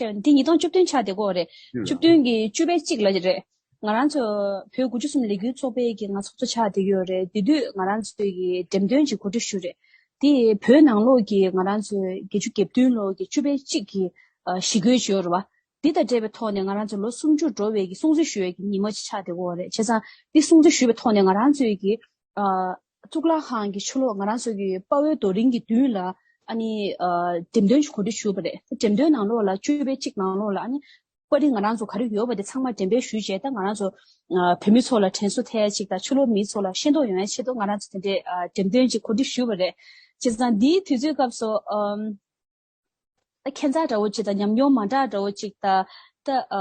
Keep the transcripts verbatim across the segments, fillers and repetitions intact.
ཆགས་འདི་ཉིས་སྟོང་བཅུ་བདུན་ཆགས་བསྡད་ཀྱི་ཡོད་རེད། བཅུ་བདུན་གྱི་བཅུ་པའི་གཅིག་ལ་རེད། ང་རང་ཚོ་བོད་དགུ་བཅུ་གསུམ་ལས་འགུལ་ཚོགས་པའི་གི་ང་ཚོགས་གཙོ་ཆགས་བསྡད་ཀྱི་ཡོད་རེད། དེ་དུས་ང་རང་ཚོའི་གི་འགྲེམས་སྟོན་ཅིག་གོ་སྒྲིག་ཞུས་རེད། དེ་བོད་ནང་ལོགས་ཀྱི་ང་རང་ཚོའི་བརྒྱད་ཅུ་གྱ་བདུན་ལོ་གི་བཅུ་པའི་གཅིག་གི་ཨ་ཞི་རྒོལ་ཅིག་ཡོད་རེད་བ། འདི་དང་འབྲེལ་བའི་ཐོག་ནས་ང་རང་ཚོ་ལོ་སུམ་ཅུ་འགྲོ་བའི་གི་སྲུང་བརྩི་ཞུ་བའི་གི་ཉིན་མོ་ཅིག་ཆགས་བསྡད་ཀྱི་ཡོད་རེད། བྱས་ཙང་འདི་སྲུང་བརྩི་ཞུ་བའི་ཐོག་ནས་ང་རང་ཚོའི་གི་ཨ་གཙུག་ལག་ཁང་གི་ཕྱི་ལོགས་ང་རང་ཚོ་གི་དཔའ་བོའི་རྡོ་རིང་གི་མདུན་ལ་ཨ་ནི་ཨ་འགྲེམས་སྟོན་ཞིག་གོ་སྒྲིག་ཞུས་པ་རེད། འགྲེམས་སྟོན་ནང་ལོགས་ལ་བཅུ་པའི་གཅིག་ནང་ལོགས་ལ་ཨ་ནི་པར་རིས་ང་རང་ཚོ་ག་རེ་ཡོད་པ་དེ་ཚང་མ་འགྲེམས་སྤེལ་ཞུས་བྱས། ད་ང་རང་ཚོ་ཨ་བོད་མི་ཚོ་ལ་དྲན་གསོ་ཐེབས་ཡ་ཅིག་དང་ཕྱི་ལོགས་མི་ཚོ་ལ་ཤེས་རྟོགས་ཡོང་ཡ་ཆེད་དུ་ང་རང་ཚོ་དེ་འདྲའི་ཨ་འགྲེམས་སྟོན་ཅིག་གོ་སྒྲིག་ཞུས་པ་རེད། བྱས་ཙང་འདིའི་དུས་ཚོད་སྐབས་སུ་ཨམ། ད་ཁྱད་མཚར་འདྲ་བོ་ཅིག་དང་ཉམས་མྱོང་མ་འདྲ་འདྲ་བོ་ཅིག་དང་། ད་ཨ་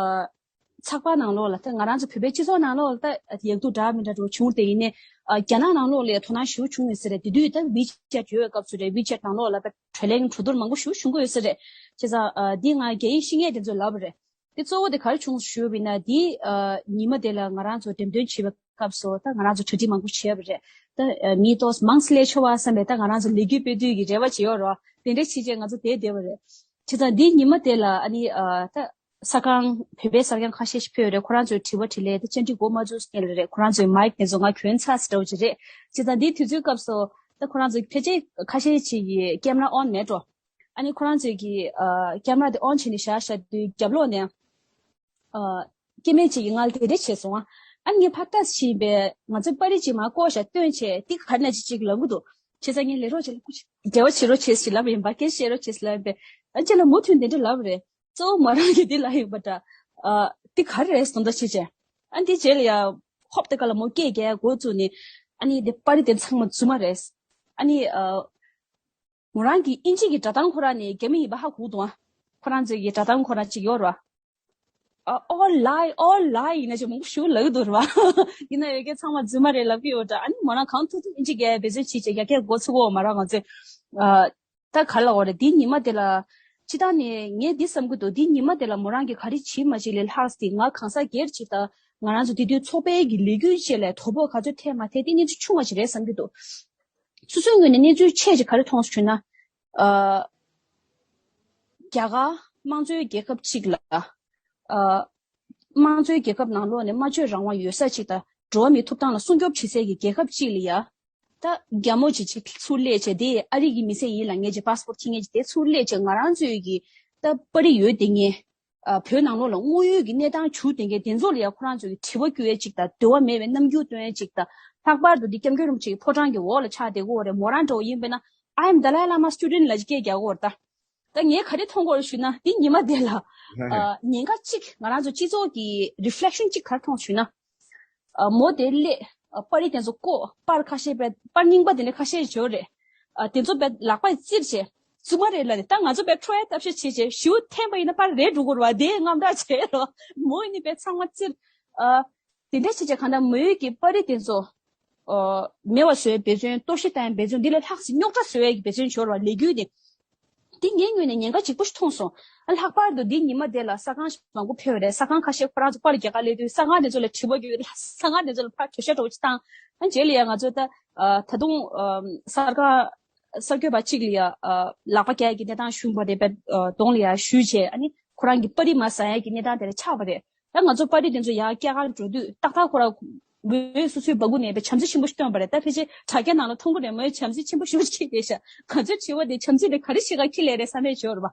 ཚགས་པར་ནང་ལོགས་ལ་ད་ང་རང་ཚོ་བོད་པའི་སྤྱི་ཚོགས་ནང་ལོགས་ལ་ད་ཡག་སྡུག་འདྲ་མི་འདྲ་འདྲ་བོ་བྱུང་སྟེ། ཡིན་ནའི་ཨ་རྒྱ་ནག་ནང་ལོགས་ལ་ཡང་དོ་སྣང་ཞེ་པོ་བྱུང་ཡོད་ས་རེད། དེ་དུས་ད་ཝི་ཆེ་ཊི་ཡོད་པའི་སྐབས་སུ་རེད། ཝི་ཆེ་ཊི་ནང་ལོགས་ལ་ད་དྲ་ལན་གྲོས་བསྡུར་མང་པོ་ཞེ་པོ་བྱུང་གི་ཡོད་ས་རེད། བྱས་ཙང་ཨ་འདི་ང་རྒྱ་ཡིག་ཤེས་མཁན་དེ་ཚོས་ལབ་པ་རེད། དེ་གཙོ་བོ་དེ་ག་རེ་བྱུང་ཞུས་པ་ཡིན་ན། དེའི་ཨ་ཉི་མ་དེ་ལ་ང་རང་ཚོ་འགྲེམས་སྟོན་བྱེད་པའི་སྐབས་སུ་ད་ང་རང་ཚོ་གྲ་སྒྲིག་མང་པོ་བྱས་པ་རེད། ད་ཨ་མི་ཏོག་ཙམ་མང་ཙམ་སླེབས་ཆོག་པ་བསམ་པའི་ད་ང་རང་ཚོ་ལས་འགུལ་སྤེལ་དུས་ཀྱི་རེ་བ་བྱེད་ཡོད་རེད་བ། དེ་འདྲ་བྱས་བྱས་ང་ཚོ་བསྡད་བསྡད་པ་རེད། བྱས་ཙང་འདིའི་ཉི་མ་དེ་ལ་ཨ་ནི་ཨ་ད་གསར་ཁང་བོད་པའི་གསར་ཁང་ཁ་ཤས་ཤིག་ཕེབས་ཡོད་རེད། ཁོ་རང་ཚོས་དྲི་བ་དྲིས་ལན་དེ་བཅར་འདྲི་འགོ་མ་ཚུགས་སྔོན་ལ་རེད། ཁོ་རང་ཚོའི་མའིག་དེ་ཚོ་ང་གྱོན་ཚར་ཟེར་འདྲ་བོ་ཅིག་རེད། བྱས་ཙང་འདིའི་དུས་ཚོད་སྐབས་སུ་ད་ཁོ་རང་ཚོའི་ཕལ་ཆེར་ཁ་ཤས་ཤིག་གི་ཀེམ་ར་ཨོན་མེད་འགྲོ། ཨ་ནི་ཁོ་རང་ཚོས་ཀྱི་ཨ་ཀེམ་ར་དེ་ཨོན་བྱས་ནས་བཞག་བཞག་དུས་རྒྱབ་ལོགས་ནས་ཨ་སྐྱེ་དམན་ཅིག་གིས་ང་ལ་དེ་འདྲ་བྱས་སོང་ཨ། ཨ་ནི་ངས་ཕར་ལྟ་བཞིན་པས་ང་ཚོའི་པར་རིས་ཅིག་མར་བཀོག་བཞག་སྟོན་བྱས། འདི་ག་རེ་ན་ཅིག་ཅིག་ལབ་གི་འདུག་བྱས་ཙང་ངས་ལབ་རོགས་བྱས། འབྲེལ་བ་བྱེད་རོགས་བྱས་ཟེར་ལབ་པ་ཡིན་པ། སྐད་ཆ་བཤད་རོགས་བྱས་ཟེར་ལབ་པས། ཨ་རྗེས་ལ་མུ་མཐུད་དེ་འདྲ་ལབ་པ་རེད། གཙོ་བོ་མོ་རང་གིས་འདི་ལབ་ཡོད་པ་འདྲ། ཨ་འདི་ག་རེ་རེད་ཟེར་འདྲ་བྱས་བྱས། ཨ་འདི་རྗེས་ལ་ཡ་ཧོབ་དེ་ག་ལ་མོ་སྐད་རྒྱག་འགོ་བཙུགས་ནས། ཨ་ནི་འདི་པར་རིས་དེ་ཚང་མ་རྫུན་མ་རེད། ཨ་ནི་ཨ། མོ་རང་གི་ཨིན་ཇི་གི་སྒྲ་གདངས་ཁོ་རང་ནི་རྒྱ་མི་ཡིན་པ་ཧ་གོ་འདུག་ཨ། ཁོ་རང་ཚོའི་གི་སྒྲ་གདངས་ཁོ་རང་ཅིག་ཡོད་རེད་བ། ཨ། all lie, all lie ཡིན་ན་ཅིག་མང་པོ་ཞིག་ལབ་ཀྱི་འདུག་རེད་བ། ཡིན་ན་ཡོད་མཁན་ཚང་མ་རྫུན་མ་རེད་ལབ་ཀྱི་ཡོད་འདྲ། ཨ་ནི་མོ་རང་གང་ཐུབ་ཐུབ་ཨིན་ཇི་རྒྱག་འབད་བརྩོན་བྱེད་བྱས་རྒྱ་སྐད་གོ་ཚུགས་གོ་མ་རེད་ང་ཚོས། ཨ། ད་ག་ལ་འོ་རེད། འདི་ཉི་མ་དེ་ལ་སྤྱིར་བཏང་ནས་ངས་འདི་བསམ་གྱི་འདུག་འདི་ཉི་མ་དེ་ལ་མོ་རང་གིས་ག་རེ་བྱེད་མ་བྱེད་ལས་ལྷག་སྟེ། ང་གང་ཟག་སྒེར་ཅིག་དང་ང་རང་ཚོ་དེ་དུས་ཚོགས་པའི་གི་ལས་འགུལ་བཅས་ལ་དོ་ཕོག་ག་ཚོད་ཐེབས་མ་ཐེབས་དེ་གནས་ཚུལ་ཆུང་བ་ཞིག་རེད་བསམ་གྱི་འདུག་སོ་སོའི་ངོས་ནས་གནས་ཚུལ་ཆེ་ཞིག་ག་རེ་མཐོང་སོང་ཞུས་ན། ཨ། རྒྱ་གར་དམངས་གཙོའི་རྒྱལ་ཁབ་ཅིག་ལ། ཨ། དམངས་གཙོའི་རྒྱལ་ཁབ་ནང་ལོགས་ནས་སྨྲ་བརྗོད་རང་དབང་ཡོད་ས་ཅིག་དང་། འགྲོ་བ་མིའི་ཐོབ་ཐང་ལ་སྲུང་སྐྱོབ་བྱེད་སའི་གི་རྒྱལ་ཁབ་ཅིག་ལ་ཡ། ད་རྒྱ་མོ་ཅིག་ཅིག་ཚུར་སླེབས་བྱས། དེ་ཨ་རི་གི་མི་སེར་ཡིན་ལབ་མཁན་ཅིག་པ་སི་པོར་ཊི་འཁྱེར་མཁན་ཅིག་དེ་ཚུར་སླེབས་བྱས། ང་རང་ཚོའི་གི་ད་པར་རིས་ཡོད་དེ་ངས། ཨ། བོད་ནང་ལོགས་ལ་དངོས་ཡོད་ཀྱི་གནས་སྟངས་བྱུང་བསྡད་མཁན་དེ་ཚོ་ལ་ཡ་ཁོ་རང་ཚོས་ཀྱི་དྲི་བ་བསྐྱུར་ཡས་ཅིག་དང་། འདོད་པ་མེད་པའི་རྣམ་འགྱུར་སྟོན་ཡས་ཅིག་དང་། ལྷག་པར་དུ་འདི་སྐྱབས་མགོན་རིན་པོ་ཆེའི་ཕོ་བྲང་གི་འོག་ལ་ཆགས་བསྡད་ཀྱི་ཡོད་རེད། མོ་རང་འདྲ་བོ་ཡིན་པས་ན། I am Dalai Lama student ལབ་ཅིག་སྐད་རྒྱག་གི་ཡོད་རེད་ད། ད་ངས་ག་རེ་མཐོང་གི་ཡོད་ཞུས་ན། འདི་ཉི་མ་དེ་ལ་ཨ་ཉེན་ཁ་གཅིག་ང་རང་ཚོ་སྤྱི་ཚོགས་ཀྱི་རི་ཕི་ལེག་ཤན་གཅིག་ག་རེ་མཐོང་ཞུས་ན། ཨ། མོ་དེ་སླེབས། ཨ། པར་རིས་དེ་ཚོ་བཀོག་པར་ཁ་ཤས་པའི་པར་རྙིང་པ་དེ་འདྲ་ཁ་ཤས་ཡོད་རེད། ཨ། དེ་ཚོ་པའི་ལག་པས་བཙིར་བྱས། རྫུན་མ་རེད་ལབ་ནས། ད་ང་ཚོ་པའི་ཁྲོ་ཡ་བཏབ་ཤ་བྱས་བྱས་ཞིའུ་འཐེན་པ་ཡིན་ན་པར་རེད་འགྲོ་གི་རེད་བ། དེ་དངངས་སྐྲག་བྱས་རོ། མོ་ཡིན་ནི་པའི་ཚང་མ་བཙིར། ཨ། དེ་འདྲ་བྱས་བྱས་གང་ལྟར་མོའི་གི་པར་རིས་དེ་ཚོ་ཨ། མེད་པ་བཟོ་ཡའི་འབད་བརྩོན། གཏོར་བཤིག་བཏང་ཡའི་འབད་བརྩོན། འདི་ལས་ལྷག་ཙམ་རྙོག་དྲ་བཟོ་ཡའི་གི་འབད་བརྩོན་བྱས་རེད་བ། ལས་འགུལ་དེ། འདི་ངའི་ངོས་ནས་ཉེན་ཁ་ལྗིད་པོ་ཞིག་མཐོང་སོང་། ཨ། ལྷག་པར་དུ་འདི་ཉི་མ་དེ་ལ་གསར་ཁང་ཞིག་མང་པོ་ཕེབས་པ་རེད། གསར་ཁང་ཁ་ཤས་ཁོ་རང་ཚོ་པར་རྒྱག་ག་སླེབས་དུས་གསར་ཁང་དེ་ཚོ་ལ་དྲི་བ་བརྒྱབ། གསར་ཁང་དེ་ཚོ་ལ་ཕར་གྲོས་ཤག་འདྲ་བོ་ཅིག་བཏང་། ཨ། རྗེས་ལ་ཡ་ང་ཚོ་ད་ཨ། ད་དུང་ཨ། གསར་ཁང་གསར་འགོད་པ་གཅིག་ལ་ཡ་ཨ། ལག་པ་རྒྱག་ཡ་གི་གནས་སྟངས་བྱུང་བ་རེད་པས། ཨ། གདོང་ལ་ཡ་ཞུས་བྱས། ཨ་ནི་ཁོ་རང་གི་པར་རིས་མར་ཟ་ཡ་གི་གནས་སྟངས་དེ་ལ་ཆགས་པ་རེད། ད་ང་ཚོ་པར་རིས་དེ་ཚོ་ཡར་སྐྱེལ་གར་འགྲོ་དུས་ཏག་ཏག་ཁོ་རང་མོས་སོ་སོའི་སྦ་ཁུག་ནས་པའི་བྱམས་བརྩེ་ཆེན་པོ་ཞིག་སྟོན་པ་རེད། ད་ཕལ་ཆེར་དྲ་རྒྱ་ནང་ལ་མཐོང་གི་རེད། མོས་བྱམས་བརྩེ་ཆེན་པོ་ཞེ་པོ་ཅིག་སྐྱེས་བསྡད་ཤག་ང་ཚོའི་དྲི་བ་དེ་བྱམས་བརྩེ་དེ་ག་རེ་བྱེད་ག་ཁྱི་ལས་རེད་བསམ་པའི་བྱོར་བ།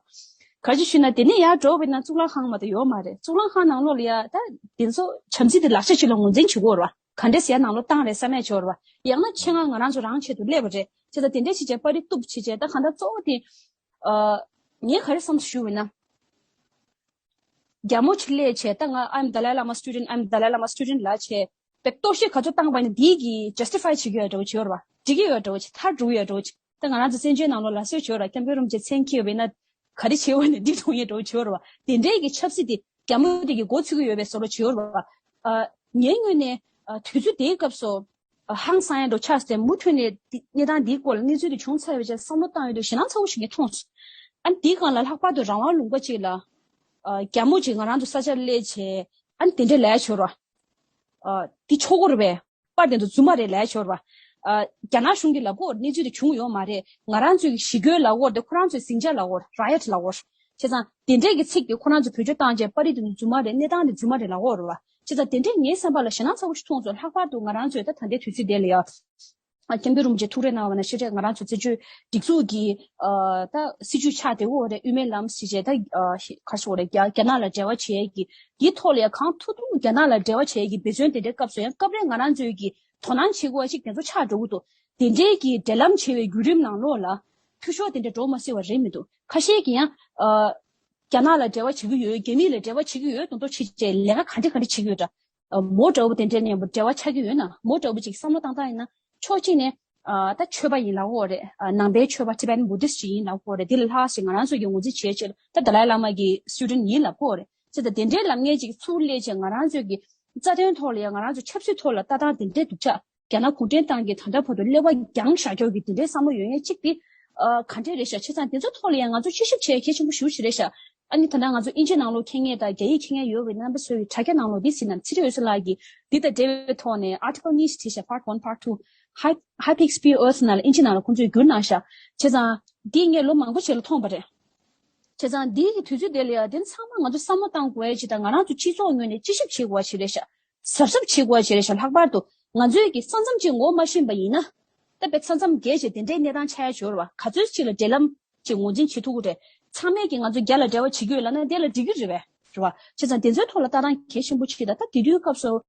ག་ཅི་ཞུས་ན། དེ་ནས་ཡར་འགྲོ་བ་ཡིན་ན་གཙུག་ལག་ཁང་མ་གཏོགས་ཡོད་མ་རེད། གཙུག་ལག་ཁང་ནང་ལོགས་ལ་ཡ་ད་དེ་ཚོ་བྱམས་བརྩེ་དེ་ལག་ཆ་ཅིག་ལ་ངོས་འཛིན་བྱེད་ཀྱི་ཡོད་རེད་བ། ག་འདྲས་ཟེར་ཡ་ནང་ལོགས་བཏང་རེད་བསམ་པའི་བྱོར་བ། ཡང་ན་ཆེད་མངགས་ང་རང་ཚོ་རང་ཆེད་དུ་སླེབས་པ་རེད། བྱས་ཙང་དེ་འདྲས་བྱས་བྱས་པར་རིས་གཏུབ་བྱས་བྱས། ད་གང་ལྟར་གཙོ་བོ་དེ་ཨ། ངས་ག་རེ་བསམ་ཞུས་པ་ཡིན་ན། རྒྱ་མོ་ཅིག་སླེབས་བྱས་ད་ང་I'm Dalai Lama student, I'm Dalai Lama student ལབ་བྱས་པའི་གཏོར་བཤིག་ག་ཚོད་བཏང་པ་ཡིན་ན། འདི་གི་ཇ་སི་ཊི་ཕའི་བྱེད་ཀྱི་ཡོད་འདྲ་བོ་བྱེད་ཡོད་རེད་བ། འགྲིག་གི་ཡོད་འདྲ་བོ་བྱེད། མཐར་འགྲོ་གི་ཡོད་འདྲ་བོ་བྱེད། ད་ང་རང་ཚོ་བཙན་བྱོལ་ནང་ལོགས་ལ་སྲོལ་བྱེད་ཡོད་རེད། སྐྱབས་མགོན་རིན་པོ་ཆེ་མཚན་འཁྱེར་བ་ཡིན་ན་ག་རེ་བྱེད་འོས་ནས་འདི་གཏོང་ཡས་འདྲ་བོ་བྱེད་ཡོད་རེད་བ། དེ་འདྲའི་གི་ཆབ་སྲིད་དེ་རྒྱ་མོ་དེ་གི་མགོ་ཚོས་ཀྱི་ཡོད་པའི་བཟོ་འདྲ་བྱེད་ཡོད་རེད་བ། ཨ། ངའི་ངོས་ནས་ཨ། དུས་ཚོད་དེའི་སྐབས་སུ་ཨ། ཧང་སང་ཡ་འདྲ་བོ་ཆགས་ཏེ། མུ་མཐུད་ནས་འདི་གནས་སྟངས་འདིའི་སྐོར་ལ་གནས་ཚུལ་དེ་བྱུང་ཚར་བའི་རྗེས་བསམ་བློ་བཏང་ཡོང་དུས་ཞེད་སྣང་ཚ་བོ་ཞིག་ངས་མཐོང་སོང་། ཨ་ནི་དེའི་སྒང་ལ་ལྷག་པར་དུ་རང་དབང་ལུང་པ་ཅིག་ལ་ཨ། རྒྱ་མོ་ཅིག་ང་རང་ཚོ་ས་ཆར་སླེབས་བྱས། ཨ་ནི་དེ་འདྲའི་ལས་བྱོས་ར། ཨ། འདི་ཆོག་གི་རེད་པས། པར་དེ་ཚོ་རྫུན་མ་རེད་ལབ་ཆོག་ར། ཨ། རྒྱ་ནག་གཞུང་གིས་ལབ་ཀྱི་ཡོད་རེད། གནས་ཚུལ་དེ་བྱུང་ཡོད་མ་རེད། ང་རང་ཚོའི་ཞི་རྒོལ་ལབ་ཀྱི་ཡོད་རེད་དེ། ཁོ་རང་ཚོས་ཟིང་ཆ་ལབ་ཀྱི་ཡོད་རེད། ར་ཡོཊ་ལབ་ཀྱི་ཡོད་རེད། བྱས་ཙང་དེ་འདྲས་ཀྱི་ཚིག་དེ་ཁོ་རང་ཚོ་བེད་སྤྱོད་བཏང་རྗེས་པར་རིས་དེ་ཚོ་རྫུན་མ་རེད། གནས་སྟངས་དེ་རྫུན་མ་རེད་ལབ་ཀྱི་ཡོད་རེད་བ། བྱས་ཙང་དེ་འདྲས་ངའི་བསམ་པ་ལ་ཞེད་སྣང་ཚ་པོ་ཞིག་མཐོང་སོང་། ལྷག་པར་དུ་ང་རང་ཚོས་ད་ད་ལྟའི་དུས་ཚོད་དེ་ལ་ཡ། ཨ། སྐྱབས་མགོན་རིན་པོ་ཆེ་ཐུགས་རེ་གནང་བ་ནང་བཞིན་རེད། ང་རང་ཚོ་བཙན་བྱོལ་སྒྲིག་འཛུགས་ཀྱི་ཨ་ད་སྲིད་བྱུས་ཆགས་བསྡད་ཡོད་རེད། དབུ་མའི་ལམ་ཟེར་བྱས་ད་ཨ་ག་རེ་ཟེར་དགོས་རེད། རྒྱ་རྒྱ་ནག་ལ་འབྲེལ་བ་བྱེད་ཡས་ཀྱི་དེའི་ཐོག་ལ་ཡ་གང་ཐུབ་ཐུབ་རྒྱ་ནག་ལ་འབྲེལ་བ་བྱེད་ཡས་ཀྱི་འབད་བརྩོན་དེ་འདྲའི་སྐབས་སུ་ཡང་སྐབས་རེ་ང་རང་ཚོའི་གི་དོ་སྣང་བྱེད་དགོས་པ་ཞིག་དེ་ཚོ་ཆགས་འགྲོ་གི་འདུག་དེ་འདྲའི་གི་འབྲེལ་ལམ་བྱེད་པའི་བརྒྱུད་རིམ་ནང་ལོགས་ལ་འཐུས་ཤོར་དེ་འདྲ་འགྲོ་མ་སྲིད་པ་རེད་མི་འདུག་ཁ་ཤས་ཀྱིས་ཡང་ཨ་རྒྱ་ནག་ལ་འབྲེལ་བ་བྱེད་ཀྱི་ཡོད། རྒྱ་མི་ལ་འབྲེལ་བ་བྱེད་ཀྱི་ཡོད་མདོག་མདོག་བྱེད་བྱས་ལས་ཀ་ག་འདྲ་ག་འདྲ་བྱེད་ཀྱི་ཡོད་འདྲ། ཨ་མོ་འདྲ་བོ་དེ་འདྲའི་མཉམ་པོ་འབྲེལ་བ་ཆགས་ཀྱི་ཡོད་ན། མོ་འདྲ་བོ་ཅིག་བསམ་བློ་བཏང་སྟངས་ཡིན་ན་ཕྱོགས་གཅིག་ནས་ཨ་ད་ཆོས་པ་ཡིན་ལབ་ཀྱི་ཡོད་རེད། ཨ་ནང་པའི་ཆོས་པ་Tibetan Buddhist་ཅིག་ཡིན་ལབ་ཀྱི་ཡོད་རེད། དེ་ལས་ལྷག་ཅིག་ང་རང་ཚོ་གི་ངོས་འཛིན་བྱེད་ཆེད་ད་Dalai Lama་གི་student་ཡིན་ལབ་ཀྱི་ཡོད་རེད། བྱས་ཙང་དེ་འདྲའི་ལབ་མཁན་ཅིག་ཚུར་སླེབས་བྱས་ང་རང་ཚོ་གི་རྩ་དོན་ཐོག་ལ་ཡང་ང་རང་ཚོ་ཆབ་སྲིད་ཐོག་ལ་ལྟ་སྟངས་དེ་འདྲའི་སྡུག་ཅག་རྒྱ་ནག་གུང་ཁྲན་ཏང་གིས་ད་ལྟ་བར་དུ་ཀླད་པ་རྒྱང་བཞག་ཀྱོག་གི་དེ་འདྲའི་བསམ་བློ་ཡོད་མཁན་གཅིག་དེ་ཨ་ག་འདྲས་རེད་ཤག་བྱས་ཙང་དེ་ཚོ་ཐོག་ལ་ཡང་ང་ཚོ་དཔྱད་ཞིབ་བྱེད་ཡ་གལ་ཆེན་པོ་ཞེ་པོ་ཅིག་རེད་ཤག་ཨ་ནི་ད་ལྟ་ང་ཚོ་དབྱིན་ཇི་ནང་ལོགས་མཁྱེན་མཁན་དང་རྒྱ་ཡིག་མཁྱེན་མཁན་ཡོད་པའི་རྣམ་པ་ཚོའི་དྲ་རྒྱ་ནང་ལོགས་འདི་ཟིན་ན་ཚེ་རིང་འོད་ཟེར་ལགས་ཀྱིས་འདི་དང་འབྲེལ་བའི་ཐོག་ནས་article་གཉིས་ཤིག་བྲིས་ཤག Part one, Part two. High High Peaks Pure Earth་ནང་ལ་དབྱིན་ཇི་ནང་ལ་ཁོང་ཚོས་བསྒྱུར་གནང་ཤག་བྱས་ཙང་འདི་ངས་ལོ་མང་པོ་ཞིག་ལ་མཐོང་པ་རེད། བྱས་ཙང་འདི་གི་དུས་ཚོད་དེ་ལ་ཡང་དེ་ཚང་མ་ང་ཚོ་བསམ་བློ་བཏང་དགོས་ཡ་ཅིག་དང་ང་རང་ཚོ་སྤྱི་ཚོགས་ངོས་ནས་དཔྱད་ཞིབ་བྱེད་དགོས་པ་ཞིག་རེད་ཤག་གཟབ་གཟབ་བྱེད་དགོས་པ་ཞིག་རེད་ཤག་ལྷག་པར་དུ་ང་ཚོའི་གི་ས་མཚམས་ཅིག་ངོ་མ་ཤེས་པ་ཡིན་ན། ད་དཔེ་ས་མཚམས་བརྒལ་བྱས་དེ་འདྲའི་གནས་སྟངས་ཆགས་ཡ་ཡོད་རེད་བ། ག་ཚོད་ཅིག་ལ་འབྲེལ་ལམ་ཅིག་ངོས་འཛིན་བྱེད་ཐུབ་ཀྱི་རེད། ཚང་མས་ཀྱིས་ང་ཚོ་རྒྱ་ལ་འབྲེལ་བ་བྱེད་ཀྱི་ཡོད་ལབ་ན་དེ་ལ་འགྲིག་གི་རེད་པས། རེད་བ། བྱས་ཙང་དེ་ཚོའི་ཐོག་ལ་ལྟ་སྟངས་གལ་ཆེན་པོ་ཅིག་དང་། ད་དེ་དུས་སྐབས་སུ་